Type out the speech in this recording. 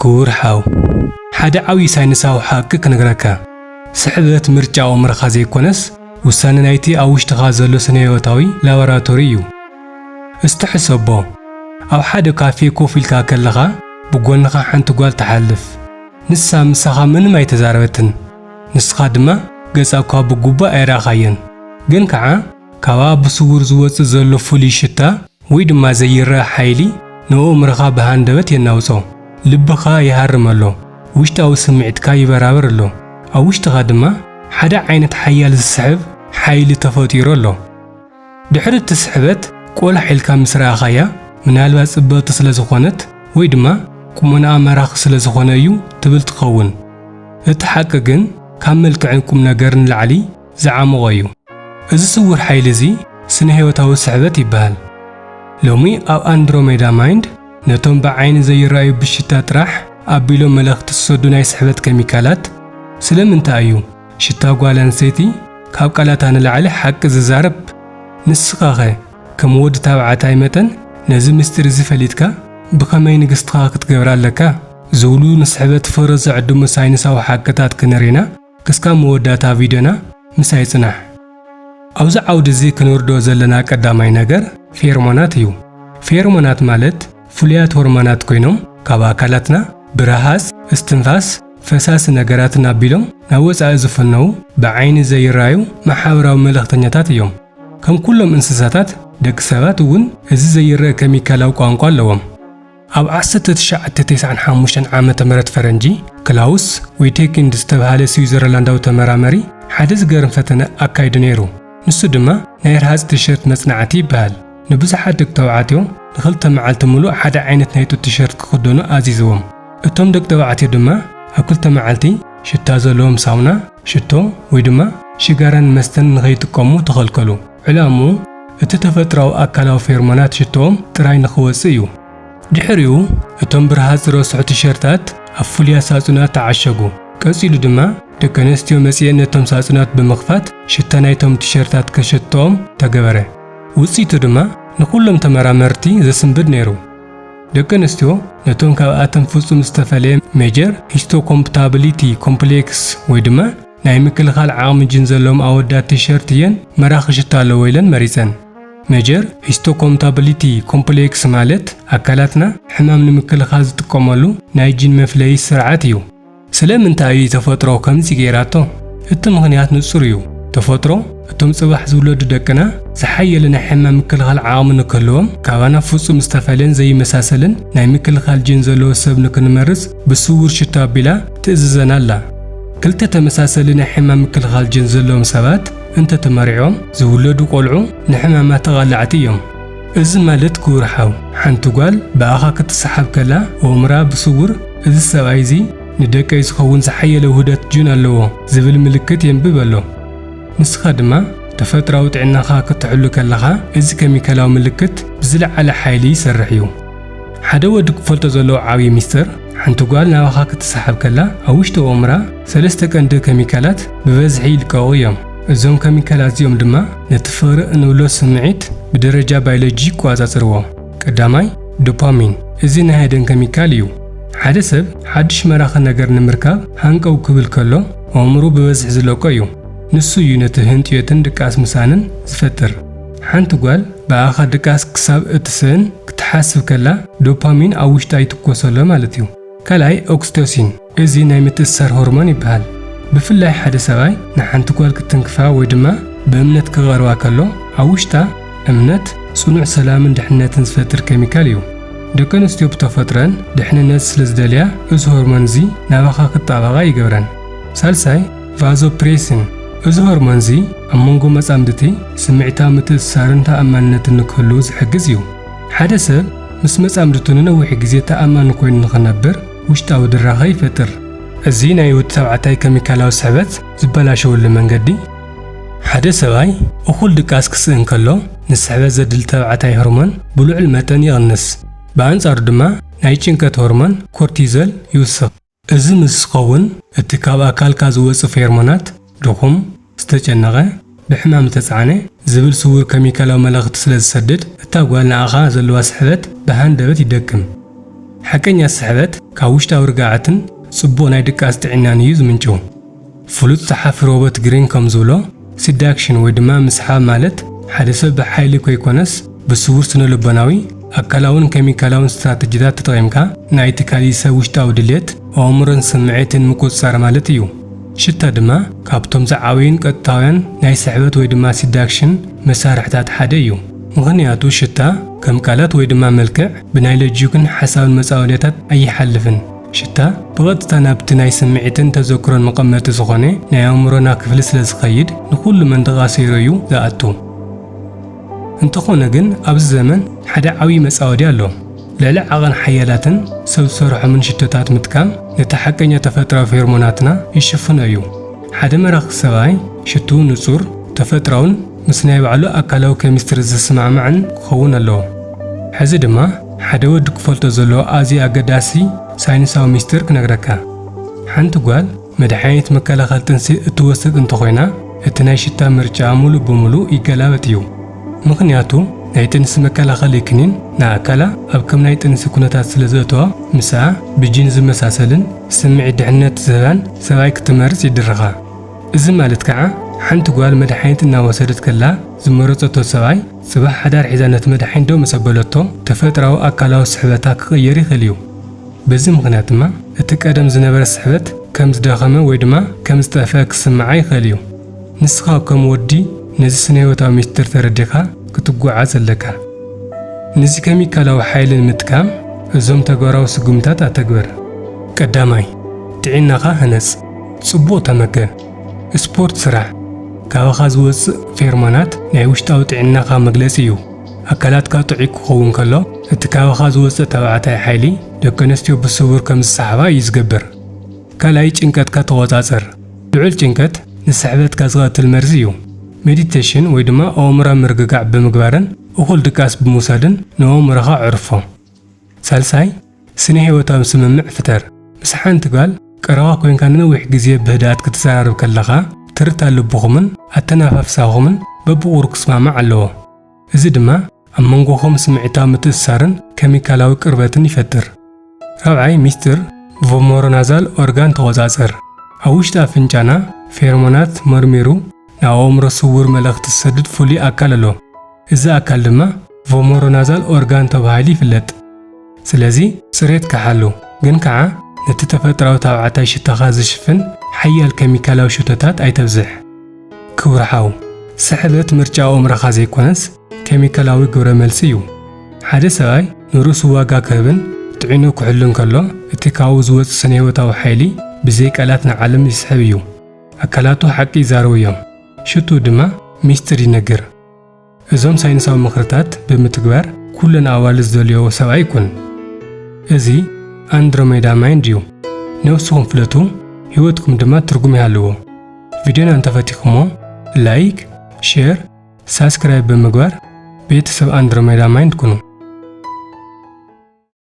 ክቡር ሓው፣ ሓደ ዓብዪ ሳይንሳዊ ሓቂ ክነግረካ። ስሕበት ምርጫ ኣእምሮኻ ዘይኮነስ፣ ውሳነ ናይቲ ኣብ ውሽጥኻ ዘሎ ስነ-ህይወታዊ ላቦራቶሪ እዩ። እስቲ ሕሰቦ፣ ኣብ ሓደ ካፌ ኮፍ ኢልካ ከለኻ፣ ብጎንኻ ሓንቲ ጓል ትሓልፍ። ንሳ ምሳኻ ምንም ኣይተዛረበትን። ንስኻ ድማ ገጻ እኳ ብግቡእ ኣይረኣኻዮን። ግን ከኣ፣ ካብኣ ብስውር ዝወጽእ ዘሎ ፍሉይ ሽታ ወይ ድማ ዘይረኣ ሓይሊ ንኣእምሮኻ ብሃንደበት የናውጾ። ልብኻ ይሃርም ኣሎ፣ ውሽጣዊ ስምዒትካ ይበራበር ኣሎ፣ ኣብ ውሽጥኻ ድማ ሓደ ዓይነት ሓያል ዝስሕብ ሓይሊ ተፈጢሩ ኣሎ። ድሕሪ እቲ ስሕበት ቆላሕ ኢልካ ምስ ረኣኻያ፣ ምናልባት ጽብቕቲ ስለ ዝኾነት ወይ ድማ ቁመናኣ ማራኺ ስለ ዝኾነ እዩ ትብል ትኸውን። እቲ ሓቂ ግን ካብ መልክዕን ቁም ነገርን ንላዕሊ ዝዓሞቐ እዩ። እዚ ስዉር ሓይሊ እዚ ስነ-ህይወታዊ ስሕበት ይበሃል። ሎሚ ኣብ ኣንድሮሜዳ ማይንድ ነቶም ብዓይኒ ዘይረኣዩ ብሽታ ጥራሕ ኣቢሎም መልእኽቲ ዝሰዱ ናይ ስሕበት ኬሚካላት፣ ስለምንታይ እዩ ሽታ ጓል ኣንስተይቲ ካብ ቃላታ ንላዕሊ ሓቂ ዝዛረብ? ንስኻኸ ከም ወዲ ተባዕታይ መጠን ነዚ ምስጢር እዚ ፈሊጥካ ብኸመይ ንግስትኻ ክትገብራ ኣለካ? ዝብሉ ንስሕበት ፈሮ ዘዕድሙ ሳይንሳዊ ሓቅታት ክንርኢና ክስካብ መወዳእታ ቪድዮና ምሳይ ጽናሕ። ኣብዚ ዓውዲ እዚ ክንርድኦ ዘለና ቀዳማይ ነገር ፌርሞናት እዩ። ፌርሞናት ማለት ፍሉያት ሆርሞናት ኮይኖም ካብ ኣካላትና ብረሃጽ፣ እስትንፋስ፣ ፈሳሲ ነገራትን ኣቢሎም ናብ ወጻኢ ዝፍነዉ ብዓይኒ ዘይረኣዩ ማሕበራዊ መልእኽተኛታት እዮም። ከም ኩሎም እንስሳታት ደቂ ሰባት እውን እዚ ዘይረአ ኬሚካላዊ ቋንቋ ኣለዎም። ኣብ ዓሰርተ ትሽዓተ ተስዓን ሓሙሽተን ዓመተ ምህረት ፈረንጂ፣ ክላውስ ዊቴኪንድ ዝተባህለ ስዊዘርላንዳዊ ተመራመሪ ሓደ ዝገርም ፈተነ ኣካይዱ ነይሩ። ንሱ ድማ ናይ ረሃጽ ቲሸርት መጽናዕቲ ይበሃል። ንብዙሓት ደቂ ተባዕትዮ ንኽልተ መዓልቲ ምሉእ ሓደ ዓይነት ናይ ጡጥ ቲሸርት ክኽደኑ ኣዚዝዎም። እቶም ደቂ ተባዕትዮ ድማ ኣብ ክልተ መዓልቲ ሽታ ዘለዎም ሳሙና፣ ሽቶ ወይ ድማ ሽጋራን መስተን ንኸይጥቀሙ ተኸልከሉ። ዕላምኡ እቲ ተፈጥሮኣዊ ኣካላዊ ፌርሞናት ሽቶኦም ጥራይ ንኽወጽእ እዩ። ድሕሪኡ እቶም ብረሃጽ ዝረስሑ ቲሸርታት ኣብ ፍሉያት ሳጹናት ተዓሸጉ። ቀጺሉ ድማ ደቂ ኣንስትዮ መጺኤን ነቶም ሳጹናት ብምኽፋት ሽታ ናይቶም ቲሸርታት ከሸትኦም ተገበረ። ውጽኢቱ ድማ ንኹሎም ተመራመርቲ ዘስንብድ ነይሩ። ደቂ ኣንስትዮ ነቶም ካብኣተን ፍጹም ዝተፈለየ ሜጀር ሂስቶኮምፓታቢሊቲ ኮምፕሌክስ ወይ ድማ ናይ ምክልኻል ዓቕሚ ጅን ዘለዎም ኣወዳት ቲሸርት እየን መራኺ ሽታ ኣለዎ ኢለን መሪጸን። ሜጀር ሂስቶኮምፓታቢሊቲ ኮምፕሌክስ ማለት ኣካላትና ሕማም ንምክልኻል ዝጥቀመሉ ናይ ጅን መፍለዪ ስርዓት እዩ። ስለምንታይ እዩ ተፈጥሮ ከምዚ ገይራቶ? እቲ ምኽንያት ንጹር እዩ። ተፈጥሮ እቶም ጽባሕ ዝውለዱ ደቅና ዝሓየለ ናይ ሕማም ምክልኻል ዓቕሚ ንክህልዎም፣ ካባና ፍጹም ዝተፈለየን ዘይመሳሰልን ናይ ምክልኻል ጅን ዘለዎ ሰብ ንክንመርጽ ብስውር ሽቶ ኣቢላ ትእዝዘና ኣላ። ክልተ ተመሳሰሊ ናይ ሕማም ምክልኻል ጅን ዘለዎም ሰባት እንተተመሪዖም ዝውለዱ ቆልዑ ንሕማማት ተቓላዕቲ እዮም። እዚ ማለት ክቡር ሓው፣ ሓንቲ ጓል ብኣኻ ክትሰሓብ ከላ ኣእምሮኣ ብስውር እዚ ሰብኣይ እዚ ንደቀይ ዝኸውን ዝሓየለ ውህደት ጅን ኣለዎ ዝብል ምልክት የንብብ ኣሎ። ንስኻ ድማ ተፈጥሮኣዊ ጥዕናኻ ክትሕሉ ከለኻ እዚ ኬሚካላዊ ምልክት ብዝለዓለ ሓይሊ ይሰርሕ እዩ። ሓደ ወዲ ክፈልጦ ዘለዎ ዓብዪ ሚስጥር፣ ሓንቲ ጓል ናባኻ ክትሰሓብ ከላ ኣብ ውሽጢ ኣእምሮኣ ሰለስተ ቀንዲ ኬሚካላት ብበዝሒ ይልቀቑ እዮም። እዞም ኬሚካላት እዚኦም ድማ ነቲ ፍቕሪ እንብሎ ስምዒት ብደረጃ ባዮሎጂ ይቆጻጸርዎ። ቀዳማይ ዶፓሚን፣ እዚ ናይ ሃደን ኬሚካል እዩ። ሓደ ሰብ ሓድሽ መራኺ ነገር ንምርካብ ሃንቀው ክብል ከሎ ኣእምሮ ብበዝሒ ዝለቆ እዩ። ንሱ እዩ ነቲ ህንጥዮትን ድቃስ ምሳንን ዝፈጥር። ሓንቲ ጓል ብኣኻ ድቃስ ክሳብ እትስእን ክትሓስብ ከላ ዶፓሚን ኣብ ውሽጣ ይትኮሰሎ ማለት እዩ። ካልኣይ ኦክስቶሲን፣ እዚ ናይ ምትእስሳር ሆርሞን ይበሃል። ብፍላይ ሓደ ሰብኣይ ንሓንቲ ጓል ክትንክፋ ወይ ድማ ብእምነት ክቐርባ ከሎ ኣብ ውሽጣ እምነት ጽኑዕ ሰላምን ድሕነትን ዝፈጥር ኬሚካል እዩ። ደቂ ኣንስትዮ ብተፈጥረን ድሕንነት ስለ ዝደልያ እዚ ሆርሞን እዚ ናባኻ ክጣበቓ ይገብረን። ሳልሳይ ቫዞፕሬሲን፣ እዚ ሆርሞን እዚ ኣብ መንጎ መጻምድቲ ስምዒታዊ ምትእስሳርን ተኣማንነትን ንክህሉ ዝሕግዝ እዩ። ሓደ ሰብ ምስ መጻምድቱ ንነዊሕ ግዜ ተኣማኒ ኮይኑ ንኽነብር ውሽጣዊ ድራኸ ይፈጥር። እዚ ናይ ወዲ ተባዕታይ ኬሚካላዊ ስሕበት ዝበላሸወሉ መንገዲ፣ ሓደ ሰብኣይ እኹል ድቃስ ክስእን ከሎ ንስሕበት ዘድሊ ተባዕታይ ሆርሞን ብልዑል መጠን ይቕንስ። ብኣንጻሩ ድማ ናይ ጭንቀት ሆርሞን ኮርቲዞል ይውስኽ። እዚ ምስ ዝኸውን እቲ ካብ ኣካልካ ዝወጽእ ፌርሞናት ድኹም፣ ዝተጨነቐ፣ ብሕማም ዝተጻዕነ ዝብል ስዉር ኬሚካላዊ መልእኽቲ ስለ ዝሰድድ እታ ጓል ንኣኻ ዘለዋ ስሕበት ብሃንደበት ይደክም። ሓቀኛ ስሕበት ካብ ውሽጣዊ ርግኣትን ጽቡቕ ናይ ድቃስ ጥዕናን እዩ ዝምንጭው። ፍሉጥ ጸሓፊ ሮበርት ግሪን ከም ዝብሎ፣ ሲዳክሽን ወይ ድማ ምስሓብ ማለት ሓደ ሰብ ብሓይሊ ከይኮነስ ብስውር ስነ ልቦናዊ፣ ኣካላውን ኬሚካላውን ስትራተጂታት ተጠቒምካ ናይቲ ካሊእ ሰብ ውሽጣዊ ድሌት፣ ኣእምሮን ስምዒትን ምቁጽጻር ማለት እዩ። ሽታ ድማ ካብቶም ዝዓበዩን ቀጥታውያን ናይ ስሕበት ወይ ድማ ሲዳክሽን መሳርሕታት ሓደ እዩ። ምኽንያቱ ሽታ ከም ቃላት ወይ ድማ መልክዕ ብናይ ሎጂክን ሓሳብን መጻወድያታት ኣይሓልፍን። ሽታ ብቐጥታ ናብቲ ናይ ስምዒትን ተዘክሮን መቐመጢ ዝኾነ ናይ ኣእምሮና ክፍሊ ስለ ዝኸይድ ንኹሉ መንደቕ ኣሰይሩ እዩ ዝኣቱ። እንተኾነ ግን ኣብዚ ዘመን ሓደ ዓብዪ መጻወድያ ኣሎ። ልዕሊ ዓቐን ሓያላትን ሰብ ዝሰርሖምን ሽቶታት ምጥቃም ነቲ ሓቀኛ ተፈጥሮኣዊ ፌርሞናትና ይሽፍኖ እዩ። ሓደ መራኺ ሰብኣይ ሽትኡ ንጹር፣ ተፈጥሮኣውን ምስ ናይ ባዕሉ ኣካላዊ ኬሚስትሪ ዝሰማማዕን ክኸውን ኣለዎ። ሕዚ ድማ ሓደ ወዲ ክፈልጦ ዘለዎ ኣዝዩ ኣገዳሲ ሳይንሳዊ ሚስጥር ክነግረካ። ሓንቲ ጓል መድሓኒት መከላኸሊ ጥንሲ እትወስድ እንተኾይና፣ እቲ ናይ ሽታ ምርጫኣ ሙሉእ ብሙሉእ ይገላበጥ እዩ። ምኽንያቱ ናይ ጥንሲ መከላኸሊ ክኒን ንኣካላ ኣብ ከም ናይ ጥንሲ ኩነታት ስለ ዘእትዋ፣ ምስኣ ብጂን ዝመሳሰልን ስምዒት ድሕነት ዝህባን ሰብኣይ ክትመርጽ ይድርኻ። እዚ ማለት ከዓ ሓንቲ ጓል መድሓኒት እናወሰደት ከላ ዝመረጸቶ ሰብኣይ ጽባሕ ሓዳር ሒዛ ነቲ መድሓኒት ደው ምስ ኣበለቶ ተፈጥሮኣዊ ኣካላዊ ስሕበታ ክቕየር ይኽእል እዩ። በዚ ምኽንያት ድማ እቲ ቀደም ዝነበረ ስሕበት ከም ዝደኸመ ወይ ድማ ከም ዝጠፍአ ክስምዓ ይኽእል እዩ። ንስኻ ከም ወዲ ነዚ ስነ ህይወታዊ ሚስጥር ተረዲኻ ክትጓዓዝ ኣለካ። ነዚ ኬሚካላዊ ሓይሊ ንምጥቃም እዞም ተግባራዊ ስጉምታት ኣተግብር። ቀዳማይ፣ ጥዕናኻ ህነጽ። ጽቡቕ ተመገብ። ስፖርት ስራሕ። ካባኻ ዝወጽእ ፌርሞናት ናይ ውሽጣዊ ጥዕናኻ መግለጺ እዩ። ኣካላትካ ጥዑይ ክኸውን ከሎ፣ እቲ ካባኻ ዝወጽእ ተባዕታይ ሓይሊ ደቂ ኣንስትዮ ብስውር ከም ዝሰሓባ እዩ ዝገብር። ካልኣይ፣ ጭንቀትካ ተቖጻጸር። ልዑል ጭንቀት ንስሕበትካ ዝቐትል መርዚ እዩ። ሜዲቴሽን ወይ ድማ ኣእምሮኣዊ ምርግጋዕ ብምግባርን እኹል ድቃስ ብምውሳድን ንኣእምሮኻ ኣዕርፎ። ሳልሳይ፣ ስነ ህይወታዊ ስምምዕ ፍጠር። ምስ ሓንቲ ጓል ቀረባ ኮይንካ ንነዊሕ ግዜ ብህድኣት ክትዘራረብ ከለኻ፣ ትርታ ልብኹምን ኣተነፋፍሳኹምን በብቑሩብ ክስማማዕ ኣለዎ። እዚ ድማ ኣብ መንጎኹም ስምዒታዊ ምትእስሳርን ኬሚካላዊ ቅርበትን ይፈጥር። ራብዓይ ሚስጥር፣ ቮሞሮናዛል ኦርጋን ተቖጻጸር። ኣብ ውሽጢ ኣፍንጫና ፌሮሞናት መርሚሩ ናብ ኣእምሮ ስውር መልእኽቲ ዝሰድድ ፍሉይ ኣካል ኣሎ። እዚ ኣካል ድማ ቮሞሮናዛል ኦርጋን ተባሂሉ ይፍለጥ። ስለዚ ጽሬትካ ሓሉ፣ ግን ከኣ ነቲ ተፈጥሮኣዊ ታብዓታይ ሽታኻ ዝሽፍን ሓያል ኬሚካላዊ ሽቶታት ኣይተብዝሕ። ክቡር ሓው፣ ስሕበት ምርጫ ኣእምሮኻ ዘይኮነስ ኬሚካላዊ ግብረ መልሲ እዩ። ሓደ ሰብኣይ ንርእሱ ዋጋ ክህብን ጥዕንኡ ክሕሉን ከሎ፣ እቲ ካብኡ ዝወጽእ ስነ-ህይወታዊ ሓይሊ ብዘይ ቃላት ንዓለም ይስሕብ እዩ። ኣካላቱ ሓቂ ይዛረቡ እዮም፣ ሽትኡ ድማ ሚስጥር ይነግር። እዞም ሳይንሳዊ ምኽርታት ብምትግባር ኩለን ኣዋልድ ዝደልዮ ሰብኣይ ኩን። እዚ ኣንድሮሜዳ ማይንድ እዩ። ነብስኹም ፍለጡ፣ ህይወትኩም ድማ ትርጉም ይሃልዎ። ቪድዮና እንተፈቲኹሞ ላይክ፣ ሼር፣ ሳብስክራይብ ብምግባር ቤተሰብ ኣንድሮሜዳ ማይንድ ኩኑ።